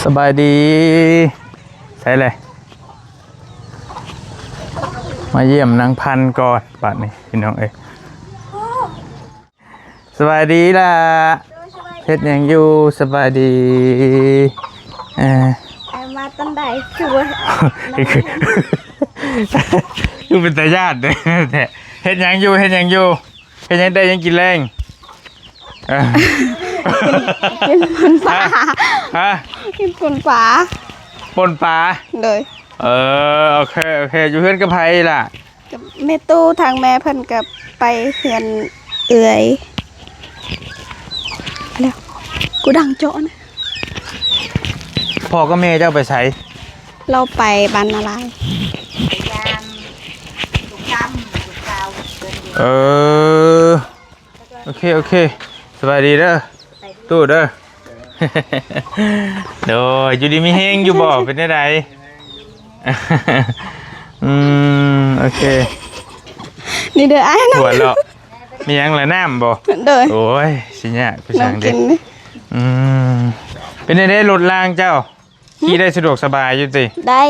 ສະບາຍດີ ໃສແຫຼະ ມາຢ້ຽມນາງພັນກ່ອນບາດນີ້ ພີ່ນ້ອງເອີຍ. ສະບາຍດີຫຼ້າ ເຮັດຫຍັງຢູ່? ສະບາຍດີ. ເອີ ອ້າຍມາຕອນໃດ? ຄືວ່າ ຄືເປັນຕາຢ້ານແທ້. ເຮັດຫຍັງຢູ່? ເຮັດຫຍັງຢູ່? ເຮັດຫຍັງ ໄດ້ຫຍັງກິນແລງ? ເອີ ກິນປົ່ນປາ. ຮະ? ກິນປົ່ນປາ. ປົ່ນປາ? ໂດຍ. ເອີ ໂອເຄ ໂອເຄ. ຢູ່ເຮືອນກັບໃຜລະ? ກັບແມ່ຕູ້. ທາງແມ່ເພິ່ນກໍໄປເຮືອນເອື້ອຍແລ້ວ. ກູດັງເຈາະນະ. ພໍ່ກັບແມ່ເຈົ້າໄປໃສ? ລາວໄປບ້ານນາລາຍ. ເອີ ໂອເຄ ໂອເຄ. ສະບາຍດີເດີ ຕູ້ເດີ. ໂດຍ ຢູ່ດີມີແຮງຢູ່ບໍ່? ເປັນແນວໃດ? ອືມ ໂອເຄ. ນີ້ເດີອ້າຍນະ ຫົວເລາະ. ມີຫຍັງລະ? ນ້ຳບໍ່? ໂດຍ. ໂອ້ຍ ຊິຍາກຄືຫຍັງເດ້. ອືມ ເປັນແນວໃດລົດລາງເຈົ້າ? ຂີ່ໄດ້ສະດວກສະບາຍຢູ່ຕິ? ໄດ້.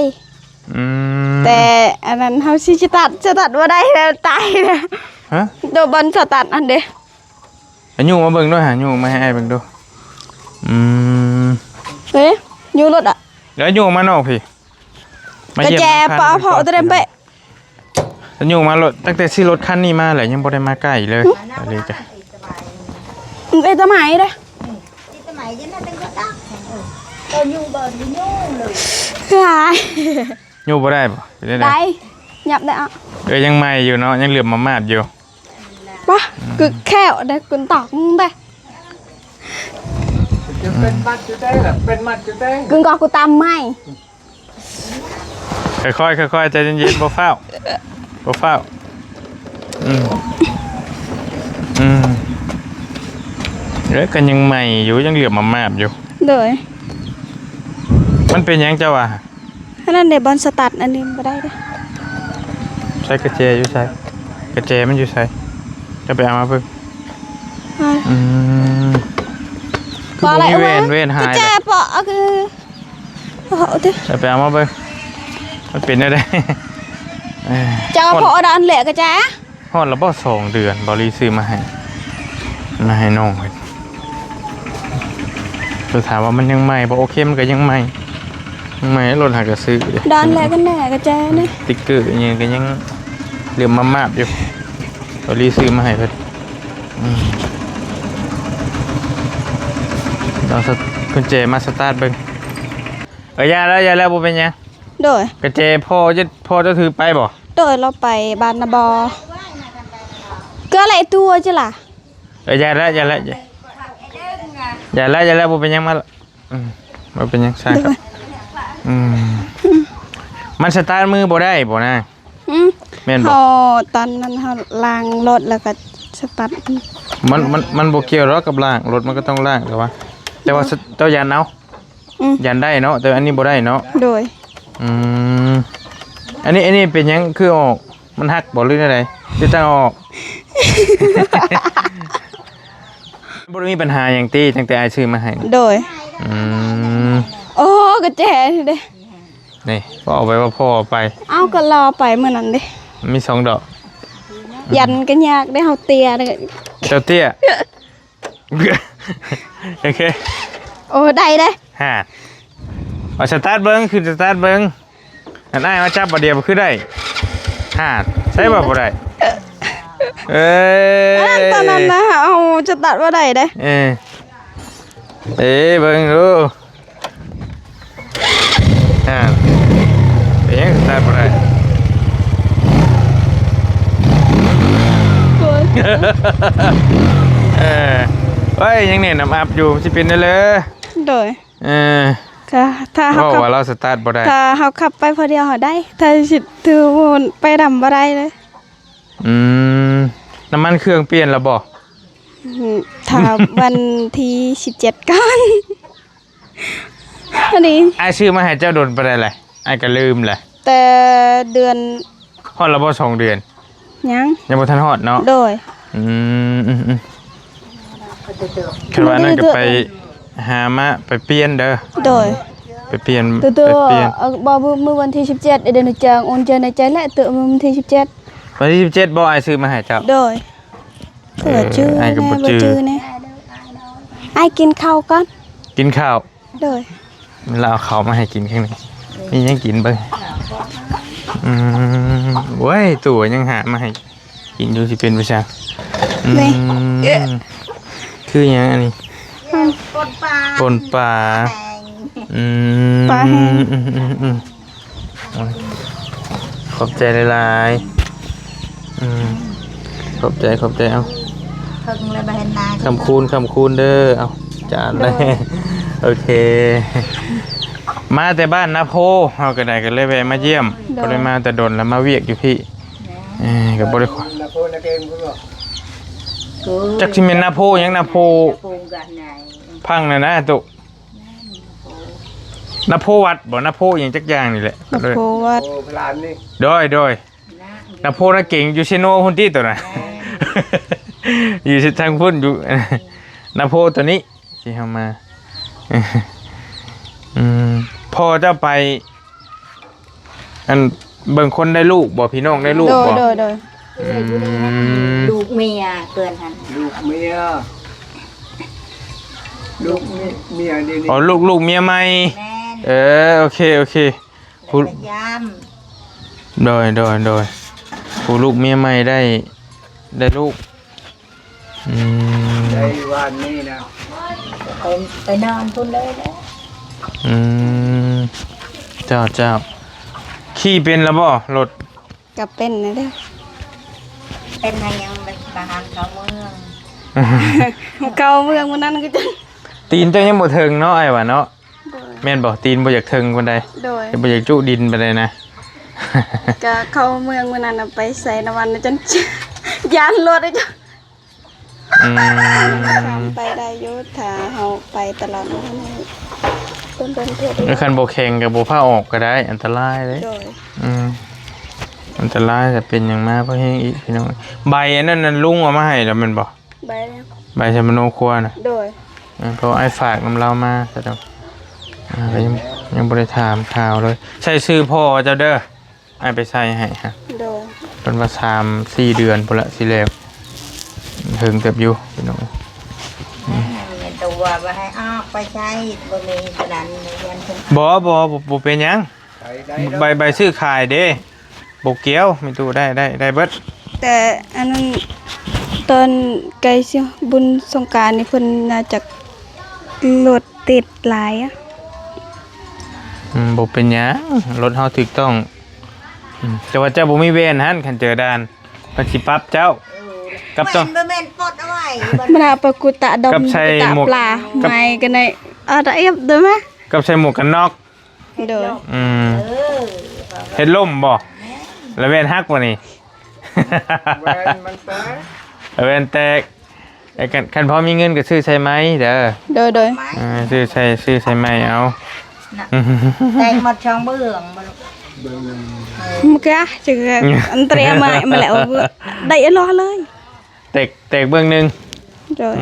ອືມ ແຕ່ອັນນັ້ນເຮົາຊິສະຕາດ ສະຕາດບໍ່ໄດ້ແລ້ວ ຕາຍແລ້ວ. ຮະ? ໂດ ບ່ອນສະຕາດອັນເດ. ອາຍຸມາເບິ່ງດ້ວຍຫາ ຍຸມາໃຫ້ອ້າຍເບິ່ງດູ. ອືມ ເອີ ຢູ່ລົດອະ ແລ້ວຍຸມານອກພີ້ ມາຢ້ຽມ ກະແຈ ນຳ ປະເພາະ ເຕັມເປະ. ສະຫຍູມາລົດ ຕັ້ງແຕ່ຊື້ລົດຄັນນີ້ມາແຫຼະ ຍັງບໍ່ໄດ້ມາໃກ້ເລີຍ. ອັນນີ້ກະ ເອ ຕະໄໝເດ້ ຕະໄໝເດ້ນະ ຕັ້ງແຕ່ຕັກ ເອີ ໂຕຢູ່ບໍ່ ຢູ່ຢູ່ເລີຍ ຫາຍ ຫຍູບໍ່ໄດ້ບໍ່? ເປັນຈັ່ງໃດ? ໄດ້ ຫຍັບໄດ້ອະ ເອີ ຍັງໃໝ່ຢູ່ເນາະ ຍັງເຫຼືອມມາມາດຢູ່ ປະ ອືມ ກຶກແຂ້ວເດ້ ກຶນຕອກເດ້ ເປັນມັດຢູ່ເດ້ ເປັນມັດຢູ່ເດ້ ກຶນກໍກູຕຳໃໝ່. ຄ່ອຍໆ ຄ່ອຍໆ ໃຈເຢັນໆ ບໍ່ຟ້າວ ບໍ່ຟ້າວ. ອືມ ອືມ ເອີ ກໍຍັງໃໝ່ຢູ່ ຍັງເຫຼືອມມາມາດຢູ່. ໂດຍ ມັນເປັນຫຍັງເຈົ້າວ່າ? ອັນນັ້ນເດ້ ບ່ອນສະຕາດອັນນີ້ບໍ່ໄດ້ເດ້. ໃສ ກະແຈຢູ່ໃສ? ກະແຈມັນຢູ່ໃສ? ຈະໄປເອົາມາເບິ່ງ. ອືມ ຄືບໍ່ມີແວ່ນ ແວ່ນຫາຍ ກະແຈເປາະ ຄື ເອົາເດີ ໄປເອົາມາເບິ່ງ ມັນເປັນແນວໃດ? ເຈົ້າພໍດອນແຫຼະກະຈາ. ຮອດແລ້ວບໍ່? ສອງເດືອນ ເບົາລີຊື້ມາໃຫ້ ມາໃຫ້ນ້ອງເພິ່ນ. ເພິ່ນຖາມວ່າມັນຍັງໃໝ່ບໍ່? ໂອເຄ ມັນກໍຍັງໃໝ່ ຍັງໃໝ່ ລົດຫາກະຊື້ເດ້ ດອນແຫຼະກັນແຫຼະກະຈານະ ສະຕິກເກີອີ່ຫຍັງກໍຍັງເຫຼືອມມາມາດຢູ່ ເບົາລີຊື້ມາໃຫ້ເພິ່ນ. ອືມ ເອົາສະ ກຸນແຈມາສະຕາດເບິ່ງ. ເອີ ຢ່າແລ້ວ ຢ່າແລ້ວ ບໍ່ເປັນຫຍັງ. ໂດຍ ກະແຈພໍ່ ພໍ່ເຈົ້າຖືໄປບໍ່? ໂດຍ ລາວໄປບ້ານນາບໍ່ ເກືອໄຫຼຕົວຈິລະ. ເອີ ຢ່າແລ້ວ ຢ່າແລ້ວ ຢ່າແລ້ວ ຢ່າແລ້ວ ບໍ່ເປັນຫຍັງ ມາ ອືມ ບໍ່ເປັນຫຍັງ ຊ່າງ ໂດຍ ກັບ ອືມ ມັນສະຕາດມືບໍ່ໄດ້ບໍ່ນາງ? ອືມ ແມ່ນບໍ່? ເຮົາ ຕອນນັ້ນເຮົາລ້າງລົດແລ້ວກໍສະຕາດ ມັນ ມັນ ມັນບໍ່ກ່ຽວດອກກັບລ້າງລົດ ມັນກໍຕ້ອງລ້າງ ແຕ່ວ່າ ແຕ່ວ່າ ໂດຍ ເຈົ້າຢ້ານເອົາ ອືມ ຢ້ານໄດ້ເນາະ ແຕ່ອັນນີ້ບໍ່ໄດ້ເນາະ. ໂດຍ ອືມ ອັນນີ້ ອັນນີ້ເປັນຫຍັງຄືອອກ? ມັນຫັກບໍ່ ຫຼືແນວໃດ? ຫຼືຕັ້ງອອກ? ບໍ່ໄດ້ມີບັນຫາຫຍັງຕິ ຕັ້ງແຕ່ອ້າຍຊື້ມາໃຫ້? ໂດຍ ອືມ ໂອ້ ກະແຈນີ້ເດ້ ນີ້ ເອົາໄປວ່າພໍ່ເອົາໄປ. ເອົ້າ ກໍລາວເອົາໄປມື້ນັ້ນເດ້ ມີສອງດອກ. ຢັນກໍຍາກເດ້ ເຮົາເຕ້ຍເດ້ ເຈົ້າເຕ້ຍ. ໂອເຄ ໂອ້ ໄດ້ເດ້ ຫາ ເອົາສະຕາດເບິ່ງ ຂຶ້ນສະຕາດເບິ່ງ. ອັນອ້າຍມາຈັບບາດດຽວຄືໄດ້ ຫາ ໃຊ້ວ່າບໍ່ໄດ້. ເອີ ອັນນັ້ນ ຕອນນັ້ນນະ ເອົາສະຕາດບໍ່ໄດ້ເດ້. ເອີ ເອີ ເບິ່ງດູ ອ່າ ເປັນຫຍັງສະຕາດບໍ່ໄດ້? ໂອ້ຍ ເອີ ໂອ້ຍ ຍັງແໜ້ນອຳອັບຢູ່ ມັນຊິເປັນແນວໃດ? ໂດຍ ເອີ ຖ້າ ຖ້າເຮົາ ເວົ້າວ່າລາວສະຕາດບໍ່ໄດ້ ຖ້າເຮົາຂັບໄປຜູ້ດຽວເຮົາໄດ້ ຖ້າຊິຖືໄປນຳບໍ່ໄດ້ເລີຍ. ອືມ ນ້ຳມັນເຄື່ອງປ່ຽນແລ້ວບໍ່? ອືມ ຖ້າວັນທີສິບເຈັດກ່ອນ ພໍດີ. ອ້າຍຊື້ມາໃຫ້ເຈົ້າດົນປານໃດແຫຼະ? ອ້າຍກໍລືມແຫຼະ ແຕ່ເດືອນ ຮອດແລ້ວບໍ່ ສອງເດືອນ? ຍັງ ຍັງບໍ່ທັນຮອດເນາະ. ໂດຍ ອືມ ອືມ ອືມ ຄັນວ່ານັ້ນກໍໄປຫາມາ ໄປປ່ຽນເດີ. ໂດຍ ປ່ຽນ ໂຕ ໂຕ ໄປປ່ຽນ ເອີ ບໍ່ ມື້ ມື້ວັນທີສິບເຈັດ ເອເດນຈາງໂອນເຈີໃນໃຈແຫຼະ ໂຕ ມື້ວັນທີສິບເຈັດ ວັນທີສິບເຈັດບໍ່ ອ້າຍຊື້ມາໃຫ້ເຈົ້າ? ໂດຍ ເອີ ເພື່ອຈື່ ອ້າຍກໍບໍ່ຈື່ ບໍ່ຈື່ແນ່ ອ້າຍກິນເຂົ້າກ່ອນ ກິນເຂົ້າ ໂດຍ ລາວເອົາເຂົ້າມາໃຫ້ກິນຄັ້ງນີ້ ມີຫຍັງກິນເບິ່ງ ອືມ ໂອ້ຍ ຕູ້ຍັງຫາມາໃຫ້ກິນຢູ່ ຊິເປັນໄປຊັ້ນ ອືມ ຄືຫຍັງອັນນີ້? ປົ່ນປາ ປົ່ນປາ ອືມ ປາແຫ້ງ ອືມໆໆ ໂອ້ຍ ຂອບໃຈຫຼາຍໆ ອືມ ຂອບໃຈ ຂອບໃຈ ເອົາ ເຖິງແລ້ວບໍ່ເຫັນໜ້າ ຄຳຄູນ ຄຳຄູນເດີ ເອົາ ຈານ ໂດຍ ໂອເຄ ມາແຕ່ບ້ານນາໂພ ເຮົາກໍໄດ້ ກໍເລີຍແວະມາຢ້ຽມ ໂດຍ ບໍ່ໄດ້ມາແຕ່ດົນແລ້ວ ມາວຽກຢູ່ພີ້ ເອີ ກໍບໍ່ໄດ້ ນາໂພນາເກງພຸ້ນບໍ່? ຈັກຊິແມ່ນນາໂພຫຍັງ ນາໂພ ນາໂພກັນໄງ ພັງນັ້ນນະຕຸ ນາໂພວັດບໍ່ ນາໂພອີ່ຫຍັງຈັກຢ່າງນີ້ແຫຼະ ນາໂພວັດ ໂອ້ ພະລານນີ້ ໂດຍ ໂດຍ ນາໂພນາເກັງຢູ່ເຊໂນພຸ້ນຕິໂຕນະ ເອີ ຢູ່ທາງພຸ້ນ ຢູ່ ນາໂພໂຕນີ້ທີ່ເຮົາມາ ອືມ ພໍ່ເຈົ້າໄປ ອັນ ເບິ່ງຄົນໄດ້ລູກບໍ່ ພີ່ນ້ອງໄດ້ລູກບໍ່? ໂດຍ ໂດຍ ໂດຍ ອືມ ລູກເມຍເພິ່ນຫັ້ນ ລູກເມຍ ລູກເມຍດຽວນີ້ ອໍ ລູກ ລູກເມຍໃໝ່ ແມ່ນ ເອີ ໂອເຄ ໂອເຄ ຜູ້ ຢາມ ໂດຍ ໂດຍ ໂດຍ ຜູ້ລູກເມຍໃໝ່ໄດ້ ໄດ້ລູກ ອືມ ໄດ້ວານນີ້ນະ ໄປ ໄປນອນພຸ້ນເລີຍແຫຼະ ອືມ ເຈົ້າ ເຈົ້າ ຂີ່ເປັນແລ້ວບໍ່ລົດ? ກໍເປັນແລ້ວເດ້ ເປັນຫຍັງຍັງບໍ່ ບໍ່ຫາເຂົ້າເມືອງ ເຂົ້າເມືອງມື້ນັ້ນຄືກັນ ຕີນເຈົ້າຍັງບໍ່ເຖິງເນາະ ອ້າຍວ່າເນາະ ໂດຍ ແມ່ນບໍ່? ຕີນບໍ່ຢາກເຖິງປານໃດ ໂດຍ ບໍ່ຢາກຈຸດິນປານໃດນະ ກໍເຂົ້າເມືອງມື້ນັ້ນນະ ໄປໃສ່ນ້ຳມັນນະ ຈົນຢ້ານລົດເດ້ ອືມ ໄປໄດ້ຢູ່ ຖ້າເຮົາໄປຕະຫຼອດ ເປັນເດີນເທື່ອ ແລ້ວຄັນບໍ່ແຂງກໍບໍ່ພາອອກກໍໄດ້ ອັນຕະລາຍເດ້ ໂດຍ ອືມ ອັນຕະລາຍ ຖ້າເປັນຫຍັງມາພໍແຮງອີກ ພີ່ນ້ອງ ໃບອັນນັ້ນນະ ລຸງເອົາມາໃຫ້ແລ້ວແມ່ນບໍ່? ໃບແລ້ວ ໃບຊຳມະໂນຄົວນະ ໂດຍ ເອີ ເພາະອ້າຍຝາກນຳລາວມາ ສະດອກ ອ່າ ກໍຍັງ ຍັງບໍ່ໄດ້ຖາມຂ່າວເລີຍ ໃສ່ຊື່ພໍ່ເຈົ້າເດີ ອ້າຍໄປໃສ່ໃຫ້ຮະ ໂດຍ ເພິ່ນວ່າສາມສີ່ເດືອນພຸ້ນລະຊິແລ້ວ ເຖິງເຕີບຢູ່ພີ່ນ້ອງ ແມ່ນຕົວວ່າໃຫ້ອອກໄປໃຊ້ ບໍ່ມີສະນັ້ນ ບໍ່ ບໍ່ ບໍ່ເປັນຫຍັງ ໃບ ໃບຊື້ຂາຍເດ້ ບໍ່ກ່ຽວ ແມ່ຕູ້ ໄດ້ ໄດ້ ໄດ້ເບິດ ແຕ່ອັນນັ້ນ ຕອນໃກ້ຊິບຸນສົງການນີ້ ເພິ່ນໜ້າຈະລົດຕິດຫຼາຍອະ ອືມ ບໍ່ເປັນຫຍັງ ລົດເຮົາຖືກຕ້ອງ ອືມ ແຕ່ວ່າເຈົ້າບໍ່ມີແວ່ນຫັ້ນ ຄັນເຈີດ່ານ ເພິ່ນຊິປັບເຈົ້າ ເອີ ກັບຕ້ອງ ແມ່ນບໍ່ແມ່ນປົດເອົາໄວ້ ມັນຫາປາກຸຕະດອມ ກັບໃສ່ ປາກຸຕະ ໝວກ ປາ ກັບ ໄມ້ກັນໄດ້ ອາດອຽບເດີມະ ກັບໃສ່ໝວກກັນນັອກ ໂດຍ ອືມ ເອີ ເຮັດລົ້ມບໍ່? ແມ່ນ ແລ້ວແວ່ນຫັກບໍ່ນີ້? ແວ່ນມັນແຕກ ແວ່ນແຕກ ເອີ ຄັນ ຄັນພໍມີເງິນກໍຊື້ໃສ່ໃໝ່ເດີ ໂດຍ ໂດຍ ເອີ ຊື້ໃສ່ ຊື້ໃສ່ໃໝ່ເອົາ ນະ ແຕກໝົດສອງເບື້ອງບໍ່ລູກ? ເບື້ອງໜຶ່ງ ເອີ ມັນກະຈະ ອັນເຕຣຍມາ ມາແລ້ວ ໄດ້ອີຫຼໍເລີຍ ແຕກ ແຕກເບື້ອງໜຶ່ງ ໂດຍ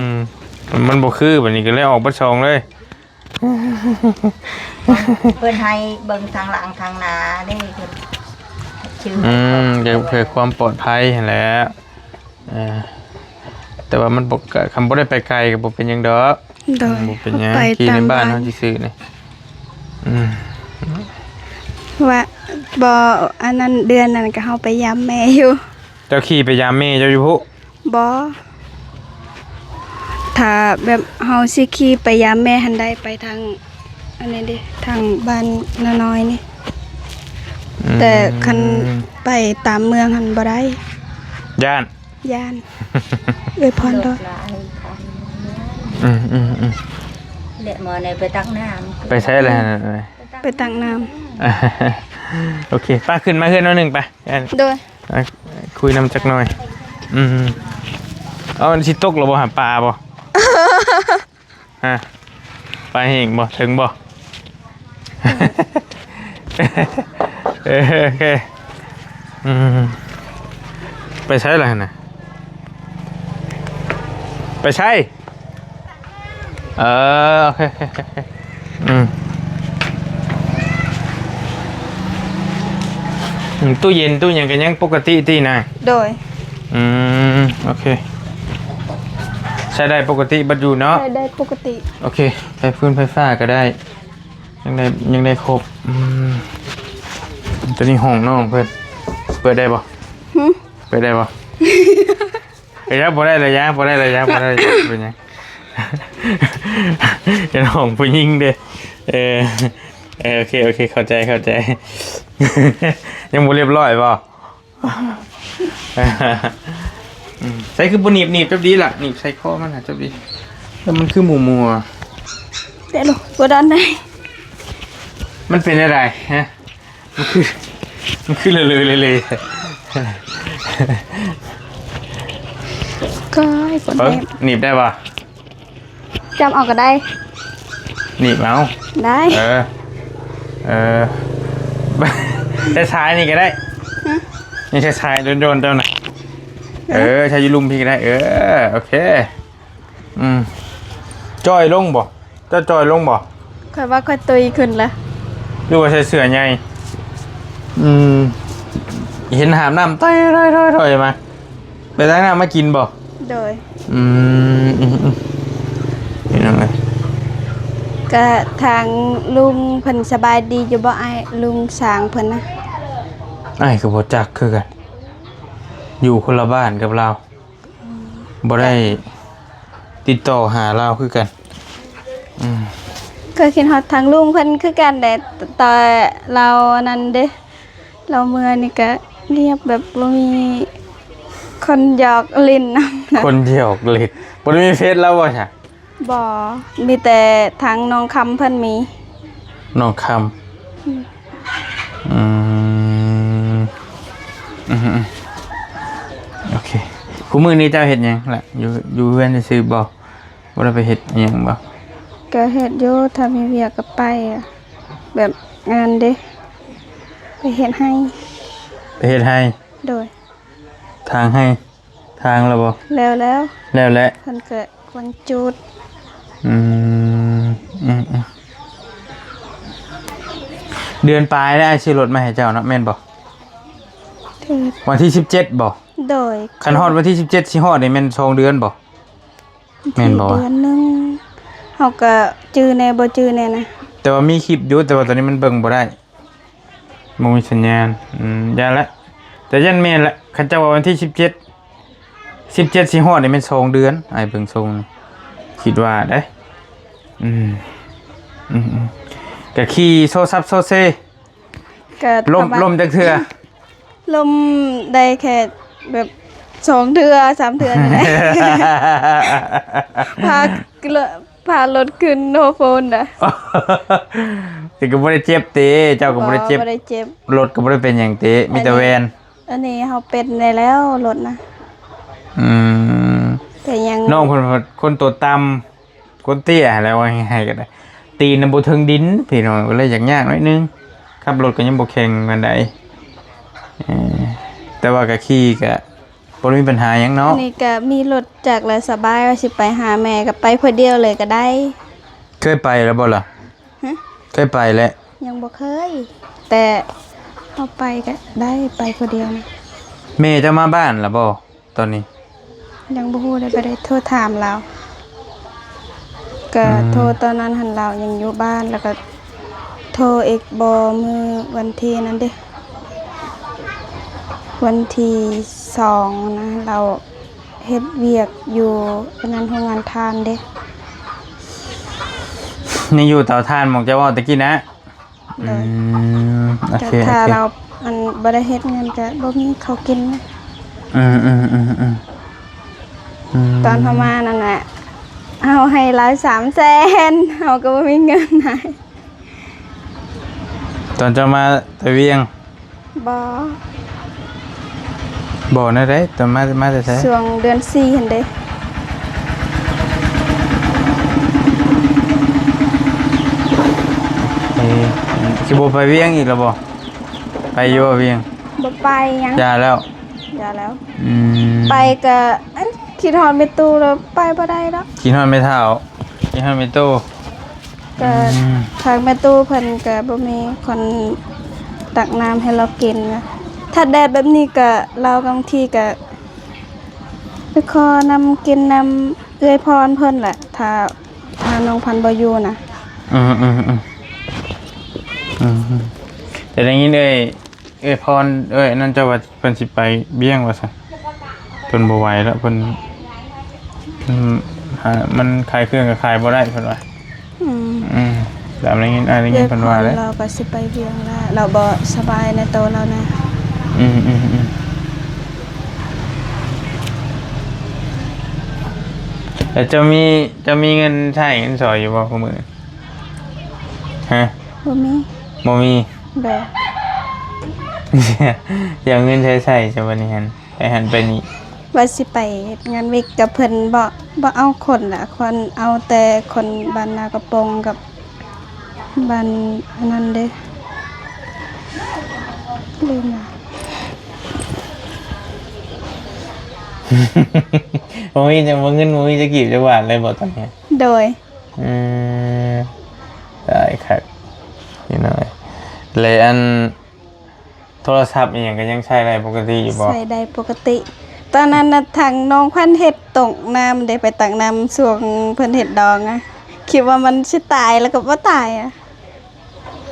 ອືມ ມັນບໍ່ຄື ບາດນີ້ກໍເລີຍອອກເບິດສອງເລີຍ ເພິ່ນໃຫ້ເບິ່ງທາງຫຼັງທາງໜ້າເດ້ ເພິ່ນຊື່ ອືມ ເພື່ອຄວາມປອດໄພຫັ້ນແຫຼະ ເອີ ແຕ່ວ່າມັນບໍ່ ກະ ຄັນບໍ່ໄດ້ໄປໄກກໍບໍ່ເປັນຫຍັງດອກ ໂດຍ ອືມ ບໍ່ເປັນຫຍັງ ໄປ ຂີ່ໃນບ້ານເຮົາຊື່ໆນີ້ ອືມ ວ່າ ບໍ່ ອັນນັ້ນ ເດືອນນັ້ນກໍເຮົາໄປຢາມແມ່ຢູ່ ເຈົ້າຂີ່ໄປຢາມແມ່ເຈົ້າຢູ່ພຸ້ນ? ບໍ່ ຖ້າແບບເຮົາຊິຂີ່ໄປຢາມແມ່ຫັ້ນໄດ້ ໄປທາງອັນນີ້ເດ້ ທາງບ້ານນານ້ອຍນີ້ ອືມ ແຕ່ຄັນໄປຕາມເມືອງຫັ້ນບໍ່ໄດ້ ຢ້ານ ຢ້ານ ເອື້ອຍພອນດອກ ອືມໆໆ ແລະໝໍໃນໄປຕັກນ້ຳ ໄປໃສລະຫັ້ນ ໄປຕັກນ້ຳ ໂອເຄ ໄປ ຂຶ້ນມາເຮືອນໜ້ອຍໜຶ່ງໄປ ໂດຍ ອ່ະ ຄຸຍນຳຈັກໜ່ອຍ ອືມ ເອົາ ມັນຊິຕົກແລ້ວບໍ່ຫາປາບໍ່? ຮະ ປາແຫ້ງບໍ່? ເຖິງບໍ່? ເອີ ໂອເຄ ອືມ ໄປໃສລະຫັ້ນນະ? ໄປໃສ? ເອີ ໂອເຄ ໂອເຄ ໂອເຄ ອືມ ອືມ ຕູ້ເຢັນຕູ້ຫຍັງກໍຍັງປົກກະຕິຕິນາງ? ໂດຍ. ອືມ ໂອເຄ ໃຊ້ໄດ້ປົກກະຕິເບິດຢູ່ເນາະ? ໃຊ້ໄດ້ປົກກະຕິ. ໂອເຄ ໄຟຟືນໄຟຟ້າກໍໄດ້ ຍັງໄດ້ ຍັງໄດ້ຄົບ. ອືມ ຕົວນີ້ຫ້ອງນ້ອງເພິ່ນ ເປີດໄດ້ບໍ່? ຫຶ? ເປີດໄດ້ບໍ່? ເອີຍ ບໍ່ໄດ້ລະຍາ ບໍ່ໄດ້ລະຍາ ບໍ່ໄດ້ລະຍາ ເປັນຫຍັງ? ເປັນຫ້ອງຜູ້ຍິງເດ້. ເອີ ເອີ ໂອເຄ ໂອເຄ ເຂົ້າໃຈ ເຂົ້າໃຈ. ຍັງບໍ່ລຽບຮ້ອຍບໍ່? ອືມ ໃສ່ຄືບໍ່ໜີບ ໜີບຈັບດີລະ ໜີບໃສ່ຄໍມັນຫາຈັບດີ. ແລ້ວມັນຄືມົວໆ ແຕ່ລູກບໍ່ດັນໄດ້. ມັນເປັນແນວໃດຮະ? ມັນຄື ມັນຄືເລີໆ ເລີໆ. ກໍໃຫ້ຄົນ ເອີ ແນມ ໜີບໄດ້ບໍ່? ຈັບເອົາກໍໄດ້. ໜີບເອົາ? ໄດ້. ເອີ ເອີ ໃສ່ສາຍນີ້ກໍໄດ້. ຫຶ? ນີ້ໃສ່ສາຍໂດນໆ ເຈົ້ານະ. ເອີ ເອີ ໃສ່ຢູ່ລຸ່ມພີ້ກໍໄດ້. ເອີ ໂອເຄ. ອືມ ຈ່ອຍລົງບໍ່? ເຈົ້າຈ່ອຍລົງບໍ່? ຂ້ອຍວ່າຂ້ອຍຕຸ້ຍຂຶ້ນລະ ຫຼືວ່າໃສ່ເສື້ອໃຫຍ່? ອືມ ເຫັນຫາບນ້ຳ ຕ້ອຍໆໆໆ ມາ ໄປຕັກນ້ຳມາກິນບໍ່? ໂດຍ. ອືມ ອືມໆ ພີ່ນ້ອງເອີຍ ກະທາງລຸງເພິ່ນສະບາຍດີຢູ່ບໍ່ອ້າຍ? ລຸງຊ້າງເພິ່ນນະ. ອ້າຍກໍບໍ່ຈັກຄືກັນ ຢູ່ຄົນລະບ້ານກັບລາວ. ອືມ ບໍ່ໄດ້ຕິດຕໍ່ຫາລາວຄືກັນ. ອືມ ກໍຄິດຮອດທາງລຸງເພິ່ນຄືກັນແຫຼະ ແຕ່ລາວອັນນັ້ນເດ້ ລາວເມືອນີ້ກະງຽບ ແບບບໍ່ມີຄົນຢອກຫຼິ້ນນຳນະ. ຄົນຢອກຫຼິ້ນ ບໍ່ໄດ້ມີເຟສລາວບໍ່ຊະ? ບໍ່ ມີແຕ່ທາງນ້ອງຄຳເພິ່ນມີ. ນ້ອງຄຳ. ອືມ ອືມ ອືມ ໂອເຄ. ຄູ່ມື້ນີ້ເຈົ້າເຮັດຫຍັງລະ? ຢູ່ ຢູ່ເຮືອນຊື່ໆບໍ່? ບໍ່ໄດ້ໄປເຮັດອີ່ຫຍັງບໍ່? ກໍເຮັດຢູ່ ຖ້າມີວຽກກໍໄປ ແບບງານເດ້ ໄປເຮັດໄຮ່. ໄປເຮັດໄຮ່? ໂດຍ. ທາງໄຮ່ ທາງແລ້ວບໍ່? ແລ້ວແລ້ວ. ແລ້ວແຫຼະ. ເພິ່ນກໍກວນຈູດ. ອືມ ອືມໆ ເດືອນປາຍແລ້ວອ້າຍຊື້ລົດມາໃຫ້ເຈົ້າເນາະ ແມ່ນບໍ່? ຖືກ. ວັນທີສິບເຈັດບໍ່? ໂດຍ. ຄັນຮອດວັນທີສິບເຈັດຊິຮອດນີ້ແມ່ນສອງເດືອນບໍ່? ແມ່ນບໍ່? ເດືອນໜຶ່ງ ເຮົາກໍຈື່ແດ່ບໍ່ຈື່ແດ່ນະ. ແຕ່ວ່າມີຄລິບຢູ່ ແຕ່ວ່າຕອນນີ້ມັນເບິ່ງບໍ່ໄດ້. ບໍ່ມີສັນຍານ. ອືມ ຢ້ານແຫຼະ ແຕ່ຢ້ານແມ່ນແຫຼະ. ຄັນເຈົ້າວ່າວັນທີສິບເຈັດ ສິບເຈັດຊິຮອດນີ້ແມ່ນສອງເດືອນ ອ້າຍເບິ່ງຊົງ ຄິດວ່າເດ້. ອືມ ອືມໆ ກະຂີ່ໂຊຊັບໂຊເຊ ກະລົມ ລົມຈັກເທື່ອ? ລົມໄດ້ແຄ່ແບບສອງເທື່ອ ສາມເທື່ອນີ້ແຫຼະ. ພາ ພາລົດຂຶ້ນໂຮໂຟນນະ. ແຕ່ກໍບໍ່ໄດ້ເຈັບຕິ? ເຈົ້າກໍບໍ່ໄດ້ເຈັບ? ບໍ່ ບໍ່ໄດ້ເຈັບ. ລົດກໍບໍ່ໄດ້ເປັນຫຍັງຕິ? ມີແຕ່ແວ່ນ. ອັນນີ້ເຮົາເປັນໄດ້ແລ້ວລົດນະ. ອືມ ແຕ່ຍັງ ນ້ອງເພິ່ນຄົນຕົວຕ່ຳ ຄົນເຕ້ຍຫັ້ນແຫຼະ ວ່າງ່າຍໆກໍໄດ້. ຕີນນະບໍ່ເຖິງດິນພີ່ນ້ອງ ກໍເລີຍຢາກຍາກໜ້ອຍໜຶ່ງ. ຂັບລົດກໍຍັງບໍ່ແຂງປານໃດ. ເອີ ແຕ່ວ່າກໍຂີ່ກໍ ບໍ່ໄດ້ມີບັນຫາຫຍັງເນາະ. ອັນນີ້ກໍມີລົດຈັກແລ້ວສະບາຍ ວ່າຊິໄປຫາແມ່ກໍໄປຜູ້ດຽວເລີຍກໍໄດ້. ເຄີຍໄປແລ້ວບໍ່ລະ? ຫຶ? ເຄີຍໄປແລ້ວ? ຍັງບໍ່ເຄີຍ ແຕ່ເຮົາໄປກໍໄດ້ ໄປຜູ້ດຽວນະ. ແມ່ເຈົ້າມາບ້ານແລ້ວບໍ່ຕອນນີ້? ຍັງບໍ່ຮູ້ເດ້ ບໍ່ໄດ້ໂທຖາມລາວ. ກະ ອືມ ໂທຕອນນັ້ນຫັ້ນລາວຍັງຢູ່ບ້ານ ແລ້ວກະໂທອີກບໍ່ມື້ວັນທີນັ້ນເດ້ ວັນທີສອງນະ ລາວເຮັດວຽກຢູ່ອັນນັ້ນ ໂຮງງານຖ່ານເດ້. ຍັງຢູ່ເຕົາຖ່ານໝ່ອງເຈົ້າເວົ້າຕະກີ້ນະ? ໂດຍ. ອືມ ໂອເຄ ແຕ່ຖ້າ ໂອເຄ ລາວ ອັນ ບໍ່ໄດ້ເຮັດງານກະບໍ່ມີເຂົ້າກິນ. ອືມ ອືມ ອືມ ອືມ ອືມ ຕອນເຮົາມານັ້ນນະ ເຮົາໃຫ້ລາວສາມແສນ ເຮົາກໍບໍ່ມີເງິນໃຫ້. ຕອນເຈົ້າມາແຕ່ວຽງ? ບໍ່. ບໍ່ແນວໃດ? ຕອນມາ ມາແຕ່ໃສ? ຊ່ວງເດືອນສີ່ຫັ້ນເດ້. ເອີ ຊິບໍ່ໄປວຽງອີກແລ້ວບໍ່? ໄປຢູ່ບໍ່ວຽງ? ບໍ່ໄປຫຍັງ. ຢ່າແລ້ວ? ຢ່າແລ້ວ. ອືມ ໄປກະ ອັນ ຄິດຮອດແມ່ຕູ້ແລ້ວໄປບໍ່ໄດ້ດອກ. ຄິດຮອດແມ່ເຖົ້າ ຄິດຮອດແມ່ຕູ້. ກະ ອືມ ທາງແມ່ຕູ້ເພິ່ນກະບໍ່ມີຄົນຕັກນ້ຳໃຫ້ລາວກິນນະ. ຖ້າແດດແບບນີ້ກະ ລາວບາງທີກະໄປຂໍນຳກິນນຳເອື້ອຍພອນເພິ່ນແຫຼະ ຖ້າ ຖ້ານ້ອງພັນບໍ່ຢູ່ນະ. ອືມໆໆ ອືມ ແຕ່ໄດ້ຍິນເອື້ອຍ ເອື້ອຍພອນ ເອື້ອຍອັນນັ້ນເຈົ້າວ່າເພິ່ນຊິໄປວຽງວ່າຊັ້ນ ເພິ່ນບໍ່ໄຫວແລ້ວ ເພິ່ນ ເພິ່ນຫາ ມັນຂາຍເຄື່ອງກໍຂາຍບໍ່ໄດ້ເພິ່ນວ່າ. ອືມ ອືມ ຕາມໄດ້ຍິນ ອ້າຍໄດ້ຍິນເພິ່ນວ່າເດ້ ລາວກໍຊິໄປວຽງແລ້ວ ລາວບໍ່ສະບາຍໃນໂຕລາວນະ. ອືມໆໆ ແລ້ວເຈົ້າມີ ເຈົ້າມີເງິນໃຊ້ເງິນສອຍຢູ່ບໍ່ຄູ່ມື້? ຮະ? ບໍ່ມີ. ບໍ່ມີ? ໂດຍ. ຊິເອົາເງິນໃສໃຊ້ຊະບັດນີ້ຫັ້ນ ໄປຫັ້ນໄປນີ້? ວ່າຊິໄປເຮັດງານວິກກັບເພິ່ນ ບໍ່ ບໍ່ເອົາຄົນລະ ຄົນ ເອົາແຕ່ຄົນບ້ານນາກະປົງກັບບ້ານອັນນັ້ນເດ້ ລືມລະ. ບໍ່ມີຈັກ ບໍ່ ເງິນບໍ່ມີຈັກກີບຈັກບາດເລີຍບໍ່ຕອນນີ້? ໂດຍ. ອືມ ຕາຍຄັກ ພີ່ນ້ອງເອີຍ ແລະ ອັນ ໂທລະສັບອີ່ຫຍັງກໍຍັງໃຊ້ໄດ້ປົກກະຕິຢູ່ບໍ່? ໃຊ້ໄດ້ປົກກະຕິ. ຕອນນັ້ນນະ ທາງນ້ອງພັນເຮັດຕົກນ້ຳເດ້ ໄປຕັກນ້ຳຊ່ວງເພິ່ນເຮັດດອງອະ ຄິດວ່າມັນຊິຕາຍ ແລ້ວກໍບໍ່ຕາຍອະ.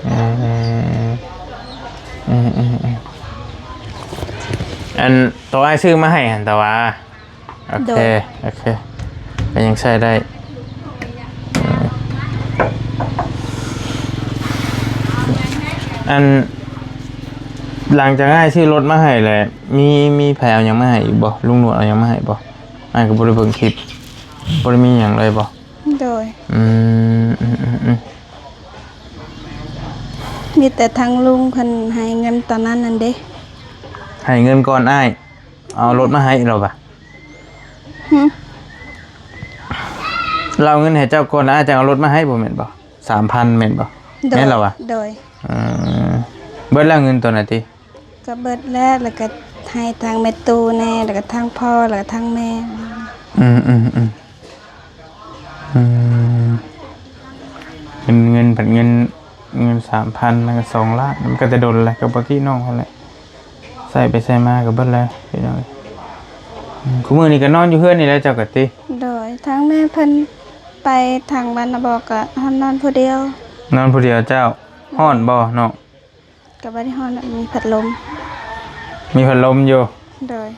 ອືມ ອືມໆໆ ອັນໂຕອ້າຍຊື້ມາໃຫ້ຫັ້ນຕະຫວາ? ໂອເຄ ໂດຍ ໂອເຄ ກໍຍັງໃຊ້ໄດ້. ອັນ ຫຼັງຈາກອ້າຍຊື້ລົດມາໃຫ້ແລ້ວ ມີ ມີໃຜເອົາຫຍັງມາໃຫ້ອີກບໍ່? ລຸງໜວດເອົາຫຍັງມາໃຫ້ບໍ່? ອ້າຍກໍບໍ່ໄດ້ເບິ່ງຄລິບ ບໍ່ໄດ້ມີຫຍັງເລີຍບໍ່? ໂດຍ. ອືມ ອືມໆໆ ມີແຕ່ທາງລຸງເພິ່ນໃຫ້ເງິນຕອນນັ້ນນັ້ນເດ້. ໃຫ້ເງິນກ່ອນອ້າຍ ເອົາລົດມາໃຫ້ລາວບະ? ຫຶ ລາວເອົາເງິນໃຫ້ເຈົ້າກ່ອນ ອ້າຍຈັ່ງເອົາລົດມາໃຫ້ ບໍ່ແມ່ນບໍ່? ສາມພັນແມ່ນບໍ່? ໂດຍ ແມ່ນລາວວະ? ໂດຍ. ເອີ ເບິດແລ້ວເງິນໂຕນັ້ນຕິ? ກໍເບິດແລ້ວ ແລ້ວກໍໃຫ້ທາງແມ່ຕູ້ແດ່ ແລ້ວກໍທາງພໍ່ ແລ້ວກໍທາງແມ່. ອືມໆໆ ອືມ ເງິນ ເງິນ ເງິນ ເງິນສາມພັນ ແລ້ວກໍສອງລ້ານ ມັນກໍແຕ່ດົນແຫຼະ ກໍປົກກະຕິນ້ອງຫັ້ນແຫຼະ ໃຊ້ໄປໃຊ້ມາກໍເບິດແລ້ວພີ່ນ້ອງ. ອືມ ຄູ່ມື້ນີ້ກໍນອນຢູ່ເຮືອນນີ້ແຫຼະເຈົ້າກໍຕິ? ໂດຍ. ທາງແມ່ເພິ່ນໄປທາງບ້ານນາບອກ ກໍນອນຜູ້ດຽວ. ນອນຜູ້ດຽວເຈົ້າ. ຮ້ອນບໍ່ນ້ອງ? ກໍບໍ່ໄດ້ຮ້ອນດອກ ມີພັດລົມ. ມີພັດລົມຢູ່. ໂດຍ.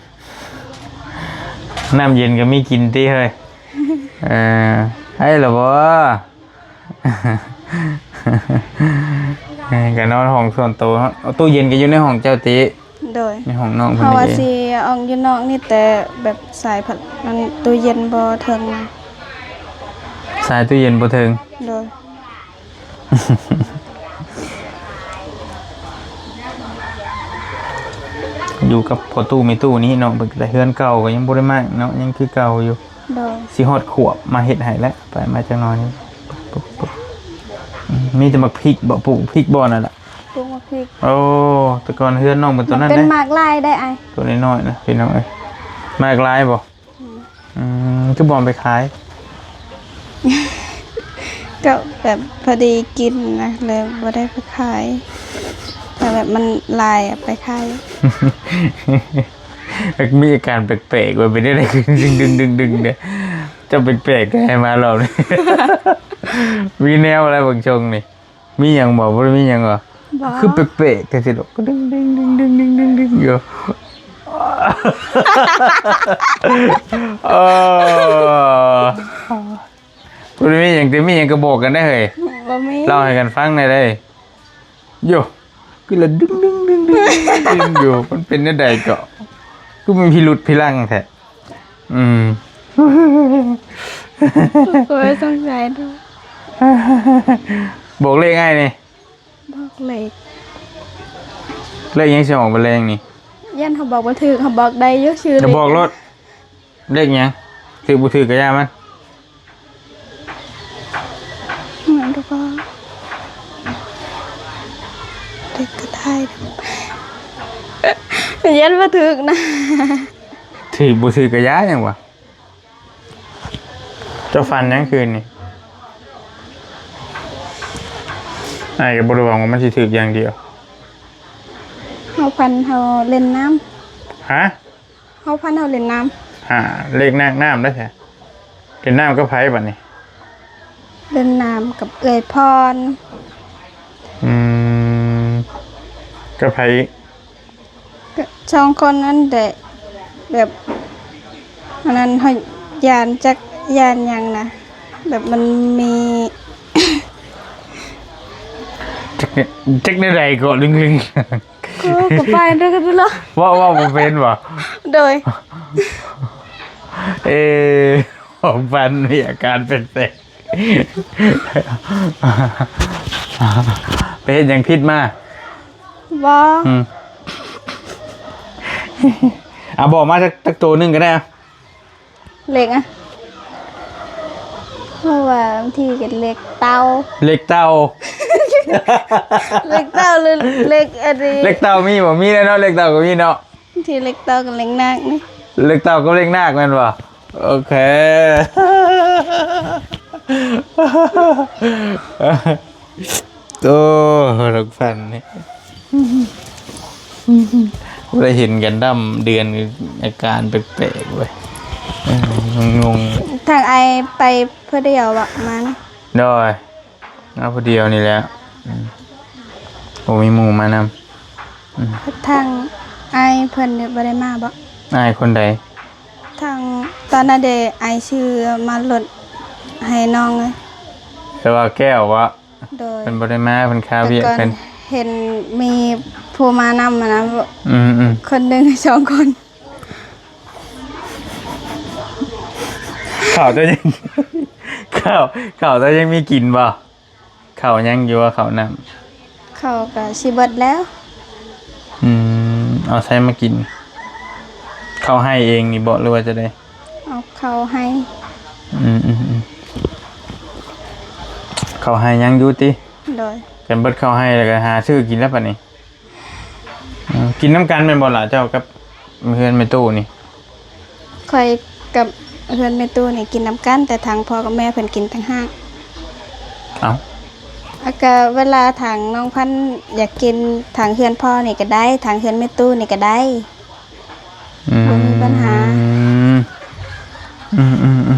ນ້ຳເຢັນກໍມີກິນຕິເຮີ້ຍ? ເອີ ໄດ້ລະບໍ່? ເອີ ກໍນອນຫ້ອງສ່ວນໂຕເນາະ. ຕູ້ເຢັນກໍຢູ່ໃນຫ້ອງເຈົ້າຕິ? ໂດຍ. ໃນຫ້ອງນ້ອງເພິ່ນ. ເພາະວ່າຊິອອກຢູ່ນອກນີ້ ແຕ່ແບບສາຍພັດ ອັນ ຕູ້ເຢັນບໍ່ເຖິງ. ສາຍຕູ້ເຢັນບໍ່ເຖິງ. ໂດຍ. ຢູ່ກັບພໍ່ຕູ້ແມ່ຕູ້ນີ້ເນາະ ເບິ່ງແຕ່ເຮືອນເກົ່າກໍຍັງບໍ່ໄດ້ມ້າງເນາະ ຍັງຄືເກົ່າຢູ່. ໂດຍ. ຊິຮອດຂວບມາເຮັດໃຫ້ແລ້ວ ໄປມາຈັກໜ່ອຍ. ອືມ ມີແຕ່ໝາກພິກບໍ່? ປູກພິກບໍ່ນັ້ນນະ? ປູກໝາກພິກ. ໂອ້ ແຕ່ກ່ອນເຮືອນນ້ອງເປັນໂຕນັ້ນເດ້ ໝາກລາຍໄດ໋ອ້າຍ. ໂຕນ້ອຍໆນະ ພີ່ນ້ອງເອີຍ. ໝາກລາຍບໍ່? ອືມ ອືມ ຄືບໍ່ເອົາໄປຂາຍ? ກໍແບບພໍດີກິນນະ ເລີຍບໍ່ໄດ້ໄປຂາຍ ຖ້າແບບມັນຫຼາຍເອົາໄປຂາຍ. ມັກມີອາການແປກໆ ວ່າເປັນແນວໃດ ດຶງໆໆໆ ເຈົ້າແປກໆ ແທ້ມາລອບນີ້ ມີແນວແລ້ວເບິ່ງຊົງນີ້. ມີຫຍັງບໍ່? ບໍ່ໄດ້ມີຫຍັງບໍ່? ບໍ່. ຄືແປກໆແທ້ຊິດອກ ກະດຶງໆໆໆຢູ່. ເອີ ບໍ່ໄດ້ມີຫຍັງ ແຕ່ມີຫຍັງກໍບອກກັນໄດ້ເຮີ້ຍ. ບໍ່ມີ ເລົ່າໃຫ້ກັນຟັງແດ່ເດີ້. ໂຢ ຄືລະດຶງໆໆໆຢູ່ ມັນເປັນແນວໃດເກາະ? ຄືມັນພິລຸດພິລັງແທ້. ອືມ ໂອ້ຍ ສົງສາຍເດີ້. ບອກເລກອ້າຍແດ່. ບອກເລກ. ເລກຫຍັງຊິອອກມື້ແລງນີ້? ຢ້ານເຮົາບອກບໍ່ຖືກ ເຮົາບອກໄດ້ຢູ່ຊື່ເລກ. ຈະບອກໂລດ. ເລກຫຍັງ? ຖືກບໍ່ຖືກກໍຢ່າມັນ. ແມ່ນ ເລກກໍໄດ້. ຢ້ານບໍ່ຖືກນະ. ຖືກບໍ່ຖືກກໍຢ່າຫຍັງວະ. ເຈົ້າຝັນຫຍັງຄືນນີ້? ອ້າຍກໍບໍ່ໄດ້ຫວັງວ່າມັນຊິຖືກຢ່າງດຽວ. ເຮົາພັນເຮົາຫຼິ້ນນ້ຳ. ຮະ? ເຮົາພັນເຮົາຫຼິ້ນນ້ຳ. ຫາ ເລກນາກນ້ຳໄດ້ຊະ. ຫຼິ້ນນ້ຳກັບໃຜບັດນີ້? ຫຼິ້ນນ້ຳກັບເອື້ອຍພອນ. ອືມ ກັບໃຜອີກ? ກໍສອງຄົນນັ້ນແຫຼະ ແບບ ອັນນັ້ນ ເຮົາຢ້ານຈັກຢ້ານຫຍັງນະ ແບບມັນມີ ຈັກ ຈັກແນວໃດກໍລຶງໆ. ໂອ້ ກໍໄປເດີກັນເນາະ. ເວົ້າ ເວົ້າບໍ່ເປັນບໍ່? ໂດຍ. ເອ ຂອງພັນມີອາການແປກໆ. ໄປເຮັດຫຍັງຜິດມາ? ບໍ່. ອືມ ເອົາ ບອກມາຈັກ ຈັກໂຕໜຶ່ງກໍໄດ້. ເລກອະ ເພາະວ່າບາງທີກໍເລກເຕົ່າ. ເລກເຕົ່າ. ເລກເຕົ່າ ຫຼື ເລກອັນນີ້? ເລກເຕົ່າມີບໍ່? ມີແລ້ວເນາະ ເລກເຕົ່າກໍມີເນາະ. ບາງທີເລກເຕົ່າກັບເລກນາກນີ້. ເລກເຕົ່າກັບເລກນາກແມ່ນບໍ່? ໂອເຄ. ໂອ້ ລູກພັນນີ້ ບໍ່ໄດ້ເຫັນກັນດຳເດືອນ ອາການແປກໆເວີຍ. ເອີ ງົງໆ. ທາງອ້າຍໄປຜູ້ດຽວບໍ່ ມານະ? ໂດຍ. ມາຜູ້ດຽວນີ້ແຫຼະ. ອືມ ບໍ່ມີໝູ່ມານຳ. ອືມ ທາງອ້າຍເພິ່ນນີ້ບໍ່ໄດ້ມາບໍ່? ອ້າຍຄົນໃດ? ທາງຕອນນັ້ນເດ ອ້າຍຊື້ມາລົດໃຫ້ນ້ອງ. ແປວ່າແກ້ວເວາະ? ໂດຍ. ເພິ່ນບໍ່ໄດ້ມາ ເພິ່ນຄາວຽກເພິ່ນ. ເຫັນມີຜູ້ມານຳຫັ້ນນະ. ອືມໆ ຄົນໜຶ່ງ ສອງຄົນ. ເຂົ້າເຈົ້າຍັງ ເຂົ້າ ເຂົ້າເຈົ້າຍັງມີກິນບໍ່? ເຂົ້າຍັງຢູ່ບໍ່? ເຂົ້ານ້ຳ ເຂົ້າກໍຊິເບິດແລ້ວ. ອືມ ເອົາໃສມາກິນ? ເຂົ້າໄຮ່ເອງນີ້ບໍ່ ຫຼືວ່າຈັ່ງໃດ? ເອົາເຂົ້າໄຮ່. ອືມໆ ເຂົ້າໄຮ່ຍັງຢູ່ຕິ? ໂດຍ. ກັນເບິດເຂົ້າໄຮ່ແລ້ວກໍຫາຊື້ກິນແລ້ວບັດນີ້. ເອີ ກິນນຳກັນແມ່ນບໍ່ລະ ເຈົ້າກັບເຮືອນແມ່ຕູ້ນີ້? ຂ້ອຍກັບເຮືອນແມ່ຕູ້ນີ້ກິນນຳກັນ ແຕ່ທາງພໍ່ກັບແມ່ເພິ່ນກິນຕ່າງຫາກ. ເອົ້າ ແລ້ວກໍເວລາທາງນ້ອງພັນຢາກກິນ ທາງເຮືອນພໍ່ນີ້ກໍໄດ້ ທາງເຮືອນແມ່ຕູ້ນີ້ກໍໄດ້. ອືມ ບໍ່ມີບັນຫາ. ອືມໆໆ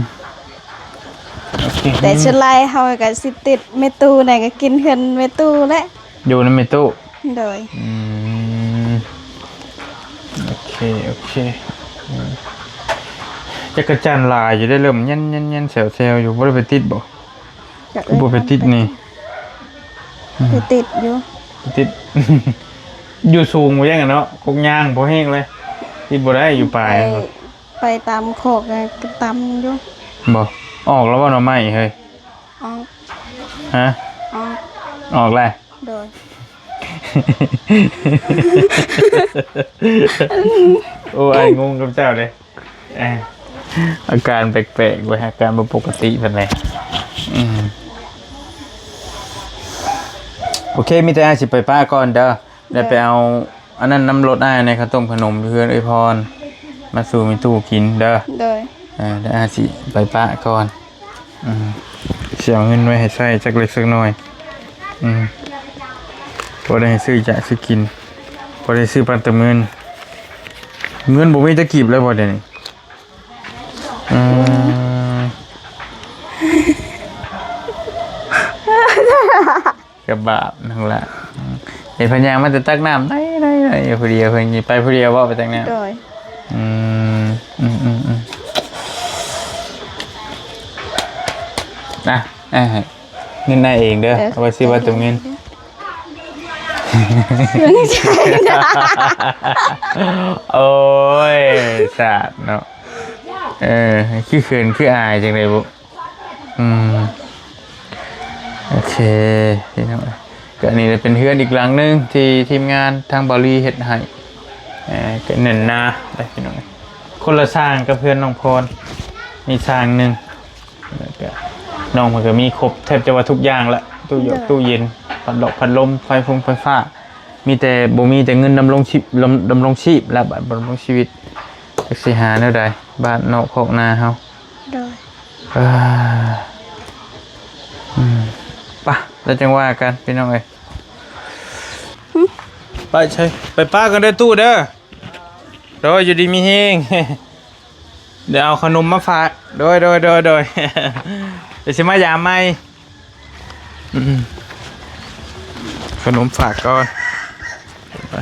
ໂອເຄ. ແຕ່ສ່ວນຫຼາຍເຮົາກໍຊິຕິດແມ່ຕູ້ນະ ກໍກິນເຮືອນແມ່ຕູ້ແຫຼະ. ຢູ່ນຳແມ່ຕູ້? ໂດຍ. ອືມ ໂອເຄ ໂອເຄ. ອືມ ຈັກກະຈັນຫຼາຍຢູ່ເດ້ ເລີ່ມແຍ່ນໆໆ ແຊວໆຢູ່ ບໍ່ໄດ້ໄປຕິດບໍ່? ຄືບໍ່ໄປຕິດນີ້? ໄປຕິດຢູ່. ໄປຕິດ ຢູ່ສູງບໍ່ຍັງເນາະ ກົກຍາງພໍແຮງເລີຍ. ຕິດບໍ່ໄດ້ ຢູ່ປາຍ. ໄປ ໄປຕາມຄອກ ກໍຕຳຢູ່. ບໍ່ ອອກແລ້ວບໍ່ໜໍ່ໄມ້ເຮີ້ຍ? ອອກ. ຮະ? ອອກ. ອອກແລ້ວ? ໂດຍ. ໂອ້ ອ້າຍງົງກັບເຈົ້າເດ້. ເອີ ອາການແປກໆເວີຍ ອາການບໍ່ປົກກະຕິປານໃດ. ອືມ ໂອເຄ ມີແຕ່ອ້າຍຊິໄປປະກ່ອນເດີ. ແລ້ວໄປເອົາອັນນັ້ນນຳລົດອ້າຍແດ່ ເຂົ້າຕົ້ມຂະໜົມຢູ່ເຮືອນເອື້ອຍພອນ ມາສູ່ແມ່ຕູ້ກິນເດີ. ໂດຍ. ເອີ ດຽວອ້າຍຊິໄປປະກ່ອນ. ອືມ ຊິເອົາເງິນໄວ້ໃຫ້ໃຊ້ຈັກເລັກຈັກໜ້ອຍ. ອືມ ພໍໄດ້ຊື້ຢາຊື້ກິນ ພໍໄດ້ຊື້ປັດເຕີມເງິນ. ເງິນບໍ່ມີຈັກກີບແລ້ວບໍ່ດຽວນີ້? ອືມ ກະບາບນັ້ນລະ. ເຫັນເພິ່ນຍ່າງມາແຕ່ຕັກນ້ຳໄດ້ໆ ຜູ້ດຽວ ເພິ່ນໄປຜູ້ດຽວບໍ່ໄປຕັກນ້ຳ? ໂດຍ. ອືມ ອືມໆໆ ນະ ເງິນນາຍເອງເດີ ເອີ ເອົາໄປຊື້ບັດເຕີມເງິນ. ໂອ້ຍ ສາດເນາະ. ເອີ ຄືເຂີນຄືອາຍຈັ່ງໃດບຸ. ອືມ ໂອເຄ ພີ່ນ້ອງ ກໍອັນນີ້ເປັນເຮືອນອີກຫຼັງໜຶ່ງທີ່ທີມງານທາງເບົາລີເຮັດໃຫ້. ເອີ ກໍແໜ້ນໜາເດ້ພີ່ນ້ອງ ຄົນລະສ້າງກັບເຮືອນນ້ອງພອນ ມີສ້າງໜຶ່ງ. ແລ້ວກໍນ້ອງເພິ່ນກໍມີຄົບແທບຈະວ່າທຸກຢ່າງລະ ຕູ້ຢອກ ໂດຍ ຕູ້ເຢັນ ພັດລອກພັດລົມ ໄຟຟົງໄຟຟ້າ. ມີແຕ່ ບໍ່ມີແຕ່ເງິນດຳລົງຊີບ ດຳ ດຳລົງຊີບລະ ບາດດຳລົງຊີວິດ ຈັກຊິຫາແນວໃດ ບ້ານນອກຄອກນາເຮົາ. ໂດຍ. ເອີ ອືມ ປະ ແລ້ວຈັ່ງວ່າກັນ ພີ່ນ້ອງເອີຍ. ຫຶ? ໄປໃສ ໄປປ້າກັນເດີຕູ້ເດີ. ໂດຍ ຢູ່ດີມີແຮງ. ດຽວເອົາຂະໜົມມາຝາກ. ໂດຍ ໂດຍ ໂດຍ ໂດຍ. ດຽວຊິມາຢາມໃໝ່. ອືມ ຂະໜົມຝາກກ່ອນ. ໄຟ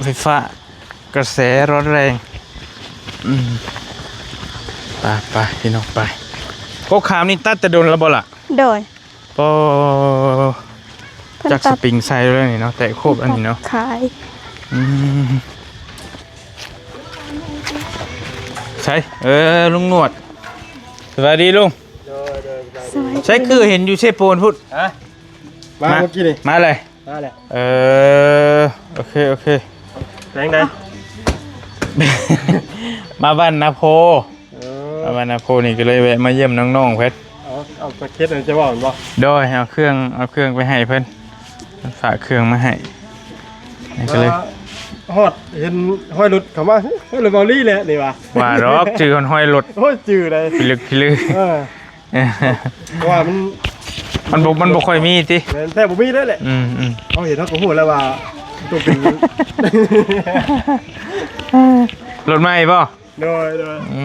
ຟ້າກະແສຮ້ອນແຮງ. ອືມ ໄປໆ ພີ່ນ້ອງ ໄປ. ກົກຂາມນີ້ຕັດແຕ່ດົນແລ້ວບໍ່ລະ? ໂດຍ. ປໍ ເພິ່ນຕັດ ຈັກສະປຣິງໃສ່ແລ້ວນີ້ເນາະ ແຕກໂຄບອັນນີ້ເນາະ ຂາຍ. ອືມ ໃສ ເອີ ລຸງໜວດ ສະບາຍດີລຸງ. ໂດຍ ໂດຍ ສະບາຍດີ. ໃສຄືເຫັນຢູ່ເຊໂປນພຸ້ນ? ຮະ ມາ ມາເມື່ອກີ້ນີ້ ມາເລີຍ ມາແລ້ວ. ເອີ ໂອເຄ ໂອເຄ. ແປງໃດ? ມາບ້ານນາໂພ. ເອີ ມາບ້ານນາໂພນີ້ກໍເລີຍແວະມາຢ້ຽມນ້ອງໆເພິ່ນ. ເອົາ ເອົາປາເກັດນັ້ນຈະເວົ້າແມ່ນບໍ່? ໂດຍ ເອົາເຄື່ອງ ເອົາເຄື່ອງໄປໃຫ້ເພິ່ນ ເພິ່ນຝາກເຄື່ອງມາໃຫ້ ນີ້ກໍເລີຍ ມາຮອດເຫັນຮອຍລົດເຂົ້າມາ ຮອຍລົດເບົາລີແຫຼະນີ້ວ່າ. ວ່າດອກ ຈື່ຮອດຮອຍລົດ. ໂອ້ຍ ຈື່ໄດ໋ ພິລຶກພິລື. ເອີ ເພາະວ່າມັນ ມັນບໍ່ ມັນບໍ່ຄ່ອຍມີຕິ. ແມ່ນ ແທບບໍ່ມີເລີຍແຫຼະ. ອືມໆ ເຮົາເຫັນເຮົາກໍຮູ້ແລ້ວວ່າຕ້ອງເປັນ ລົດໃໝ່ບໍ່? ໂດຍ ໂດຍ. ອື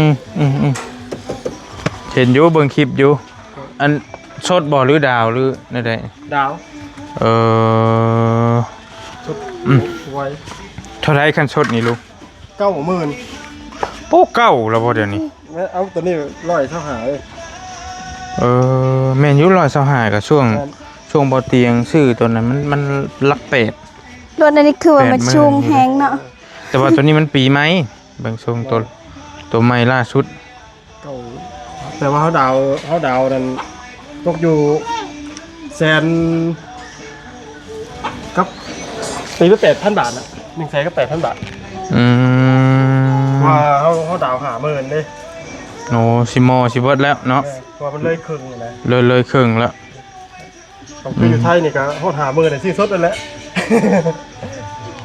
ມ ອືມໆ ເຫັນຢູ່ ເບິ່ງຄລິບຢູ່. ອັນສົດບໍ່ ຫຼືດາວ ຫຼືແນວໃດ? ດາວ. ເອີ ສົດ ອືມ ໄວ. ເທົ່າໃດຄັນສົດນີ້ລຸງ? ເກົ້າໝື່ນ. ໂອ້ ເກົ່າແລ້ວບໍ່ດຽວນີ້? ແມ່ນ ເອົາ ຕົວນີ້ຮ້ອຍຊາວຫ້າເອີຍ. ເອີ ແມ່ນຢູ່ ຮ້ອຍຊາວຫ້າ ກໍຊ່ວງ ແມ່ນ ຊ່ວງບໍ່ຕຽງຊື້ຕົວນັ້ນ ມັນ ມັນຫຼັກແປດ. ລົດອັນນີ້ຄືວ່າມັນສູງແຮງເນາະ. ແມ່ນ ແຕ່ວ່າຕົວນີ້ມັນປີໃໝ່ ເບິ່ງຊົງໂຕ ໂຕໃໝ່ລ່າສຸດ. ເກົ່າ ແຕ່ວ່າເຮົາດາວ ເຮົາດາວນັ້ນຕົກຢູ່ແສນກັບ ຕີເປັນແປດພັນບາດນະ ໜຶ່ງແສນກັບແປດພັນບາດ. ອືມ ວ່າເຮົາ ເຮົາດາວຫ້າໝື່ນເດ້. ໂອ້ ຊິມໍຊິເບິດແລ້ວເນາະ. ແມ່ນ ເພາະວ່າມັນເລີຍເຄິ່ງແລ້ວ ເລີຍ ເລີຍເຄິ່ງແລ້ວ. ກໍຄືຢູ່ໄທນີ້ກໍຮອດຫ້າໝື່ນ ຊື້ສົດນັ້ນແຫຼະ.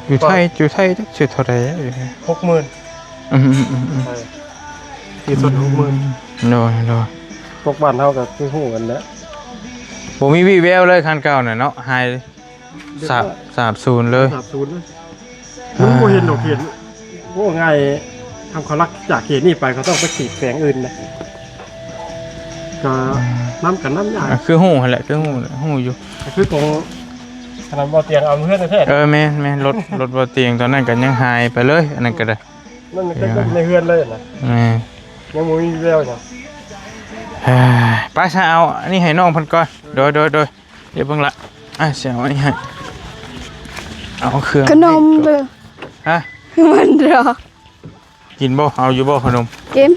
ຢູ່ໄທ ຢູ່ໄທຈັກຊິເທົ່າໃດ? ຫົກໝື່ນ. ອືມໆໆໆ ໃຊ່ ຊື້ສົດຫົກໝື່ນ. ໂດຍໆ ຕົກບ້ານເຮົາກໍຄືຮູ້ກັນແຫຼະ. ບໍ່ມີວີ່ແວວເລີຍ ຄັນເກົ່ານະເນາະ ຫາຍ ສາບ ສາບສູນເລີຍ ສາບສູນເລີຍ. ມັນບໍ່ເຫັນດອກເຂດ ເວົ້າງ່າຍ ທຳເຂົາລັກຈາກເຂດນີ້ໄປ ເຂົາຕ້ອງໄປຂຽດແຂວງອື່ນນະ. ກໍນຳກັນນຳຍາກ. ອ່າ ຄືຮູ້ຫັ້ນແຫຼະ ຄືຮູ້ ຮູ້ຢູ່ ກໍຄືຂອງ ຂະໜາດບໍ່ຕຽງເອົາເຮືອນແທ້ໆ. ເອີ ແມ່ນໆ ລົດ ລົດບໍ່ຕຽງຕອນນັ້ນກໍຍັງຫາຍໄປເລີຍ ອັນນັ້ນກໍໄດ້. ນັ້ນກໍໃນເຮືອນເລີຍນະ. ແມ່ນ ຍັງບໍ່ມີແວວຫຍັງ. ເອີ ໄປຊະ ເອົາອັນນີ້ໃຫ້ນ້ອງເພິ່ນກ່ອນ. ໂດຍໆໆ ດຽວເບິ່ງລະ ອ້າຍຊິເອົາອັນນີ້ໃຫ້ ເອົາເຄື່ອງ ຂະໜົມເດີ. ຮະ ມັນດອກ ກິນບໍ່? ເອົາຢູ່ບໍ່ຂະໜົມ? ກິນ.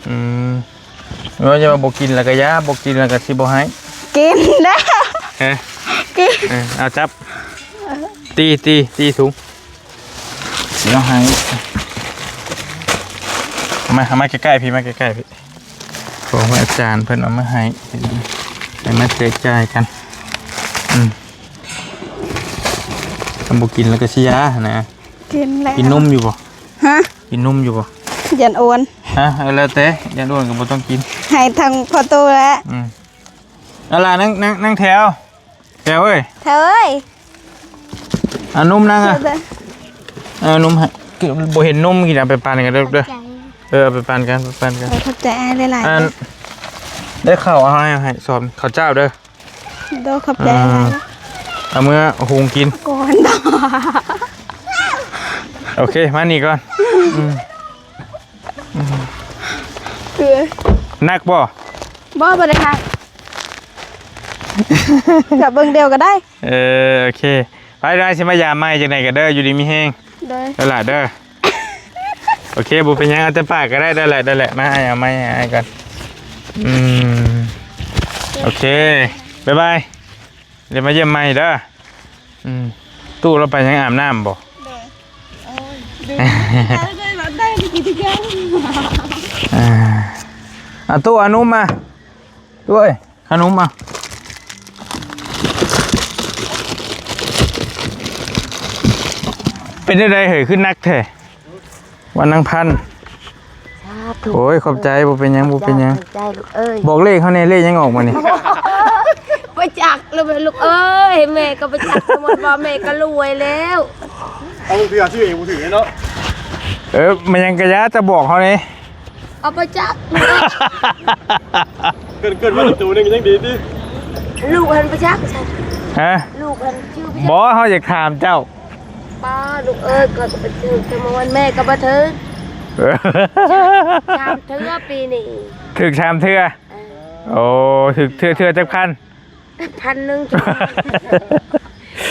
ອືມ ວ່າຈະວ່າບໍ່ກິນແລ້ວກໍຢ່າ ບໍ່ກິນແລ້ວກໍຊິບໍ່ໃຫ້. ກິນນະ. ຮະ ກິນ. ເອີ ເອົາຈັບ ຕີ ຕີ ຕີຖົງ. ຊິເອົາໃຫ້ ມາ ມາໃກ້ໆ ພີ່ ມາໃກ້ໆ ພີ່. ຂອງອາຈານເພິ່ນເອົາມາໃຫ້ ໃຫ້ມາແຈກຈ່າຍກັນ. ອືມ ຄັນບໍ່ກິນແລ້ວກໍຊິຢາຫັ້ນນະ. ກິນແລ້ວ. ກິນນົມຢູ່ບໍ່? ຮະ? ກິນນົມຢູ່ບໍ່? ຢ້ານອ້ວນ. ຮະ? ເອີ ແລ້ວແຕ່ ຢ້ານອ້ວນກໍບໍ່ຕ້ອງກິນ. ໃຫ້ທັງພໍ່ຕູ້ແຫຼະ. ອືມ ເອົາລະ ນັ່ງ ນັ່ງ ນັ່ງແຖວ. ແຖວເອີຍ ແຖວເອີຍ ເອົານົມນາງອະ. ເອົານົມໃຫ້ ບໍ່ເຫັນນົມກິນ ເອົາໄປປັນກັນເດີ. ເອີ ເອົາໄປປັນກັນ ໄປປັນກັນ. ເອີ ຂອບໃຈອ້າຍຫຼາຍໆ. ອັນ ເດີ ໄດ້ເຂົ້າເອົາໃຫ້ ໃຫ້ຊອມເຂົ້າເຈົ້າເດີ. ໂດຍ ຂອບໃຈຫຼາຍໆ. ເອົາເມືອຫຸງກິນກ່ອນ. ໂອເຄ ມານີ້ກ່ອນ. ອືມ ເອີ ໜັກບໍ່? ບໍ່ ບໍ່ໄດ້ໜັກ ຈັບເບິ່ງດຽວກໍໄດ້. ເອີ ໂອເຄ ໄປ ດຽວອ້າຍຊິມາຢາມໃໝ່ ຈັ່ງໃດກໍເດີ ຢູ່ດີມີແຮງ. ໂດຍ ເດີຫຼະເດີ. ໂອເຄ ບໍ່ເປັນຫຍັງ ເອົາແຕ່ປາກກໍໄດ້. ໄດ້ແຫຼະ ໄດ້ແຫຼະ ມາ ອ້າຍເອົາໄມ້ໃຫ້ອ້າຍກ່ອນ. ອືມ ໂອເຄ ບາຍບາຍ. ດຽວມາຢ້ຽມໃໝ່ເດີ. ອືມ ຕູ້ລາວໄປຍັງອາບນ້ຳບໍ່? ໂດຍ ໂອ້ຍ ເດີນໄດ້ ໄດ້ໄປກິນທີ່ແກ້ວ. ອ່າ ອ່າ ຕູ້ ເອົານົມມາ ຕູ້ເອີຍ ຂະໜົມມາ. ເປັນຈັ່ງໃດເຮີຍ ຄືໜັກແທ້? ວ່ານາງພັນ. ສາທຸ. ໂອ້ຍ ຂອບໃຈ ບໍ່ເປັນຫຍັງ ບໍ່ເປັນຫຍັງ. ເຈົ້າ ຂອບໃຈລູກເອີຍ. ບອກເລກເຮົາແດ່ ເລກຫຍັງອອກມື້ນີ້? ບໍ່ຈັກ. ແມ່ລູກເອີຍ ແມ່ກໍໄປຈັກ ສົມມຸດວ່າແມ່ກໍລວຍແລ້ວ. ເອົາເທື່ອ ຊື່ເອງບໍ່ຖືກເນາະ. ເອີ ແມ່ນຫຍັງກະຢ່າ ຈະບອກເຮົານີ້. ເອົາໄປຈັກ ເກີນ ເກີນມາໂຕໜຶ່ງຍັງດີຕິ. ລູກຫັ້ນໄປຈັກຊັ້ນ. ຮະ? ລູກຫັ້ນຊື່ໄປຈັກ. ບໍ່ ເຮົາຢາກຖາມເຈົ້າ. ປ້າລູກເອີຍ ຂ້ອຍກໍໄປຖືກ ແຕ່ເມື່ອວານແມ່ກໍບໍ່ຖືກ ສາມເທື່ອປີນີ້. ຖືກສາມເທື່ອ. ເອີ ໂອ້ ຖືກເທື່ອ ເທື່ອຈັກພັນ? ພັນໜຶ່ງ.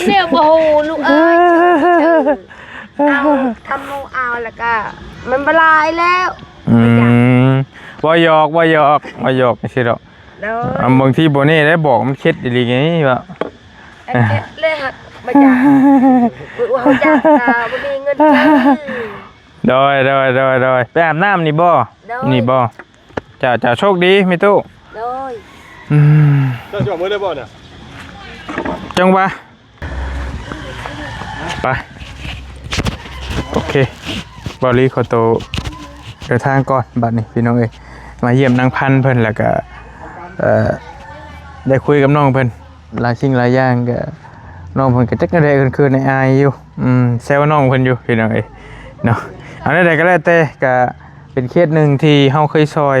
ແນວບໍ່ຮູ້ລູກເອີຍ ເອົາ ທຳໂມເອົາ ແລ້ວກະມັນບໍ່ຫຼາຍແລ້ວ. ອືມ ເວົ້າຫຍອກ ເວົ້າຫຍອກ ເວົ້າຫຍອກ ຈັ່ງຊີ້ດອກ. ໂດຍ ອາ ບາງທີບໍ່ແນ່ໄດ໋ ບອກມັນເຂັດອີ່ຫຼີໄງວະ. ເອີ ເຂັດເລີຍ ມາຈາກ ເຮົາຈາກ ອ່າ ບໍ່ມີເງິນຊື້. ໂດຍ ໂດຍ ໂດຍ ໂດຍ ໄປອາບນ້ຳນີ້ບໍ່? ໂດຍ ນີ້ບໍ່? ເຈົ້າ ເຈົ້າ ໂຊກດີແມ່ຕູ້. ໂດຍ ອືມ ເຈົ້າຈະເອົາມື້ໃດບໍ່ນະ? ຈັ່ງຫວະ ໄປ ໂອເຄ ເບົາລີຂໍໂຕເດີນທາງກ່ອນ. ບັດນີ້ພີ່ນ້ອງເອີຍ ມາຢ້ຽມນາງພັນເພິ່ນ ແລ້ວກະ ເອີ ໄດ້ຄຸຍກັບນ້ອງເພິ່ນ ຫຼາຍສິ່ງຫຼາຍຢ່າງ ກະ ນ້ອງເພິ່ນກະຈັກແນວໃດ ເຂີນໆ ອາຍໆ ຢູ່. ອືມ ແຊວນ້ອງເພິ່ນຢູ່ພີ່ນ້ອງເອີຍເນາະ. ເອົາແນວໃດກໍແລ້ວແຕ່ ກະເປັນເຂດໜຶ່ງທີ່ເຮົາເຄີຍຊ່ອຍ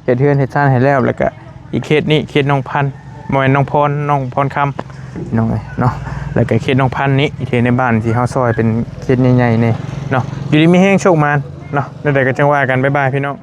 ເຮັດເຮືອນເຮັດຊານໃຫ້ແລ້ວ ແລ້ວກະອີກເຂດນີ້ ເຂດໜອງພັນ ບໍ່ແມ່ນໜອງພອນ ໜອງພອນຄຳ ພີ່ນ້ອງເອີຍເນາະ. ແລ້ວກະເຂດໜອງພັນນີ້ ທີ່ໃນບ້ານທີ່ເຮົາຊ່ອຍເປັນເຂດໃຫຍ່ໆ ແນ່ເນາະ. ຢູ່ດີມີແຮງ ໂຊກໝານເນາະ. ແນວໃດກໍຈັ່ງວ່າກັນ ບາຍບາຍພີ່ນ້ອງ.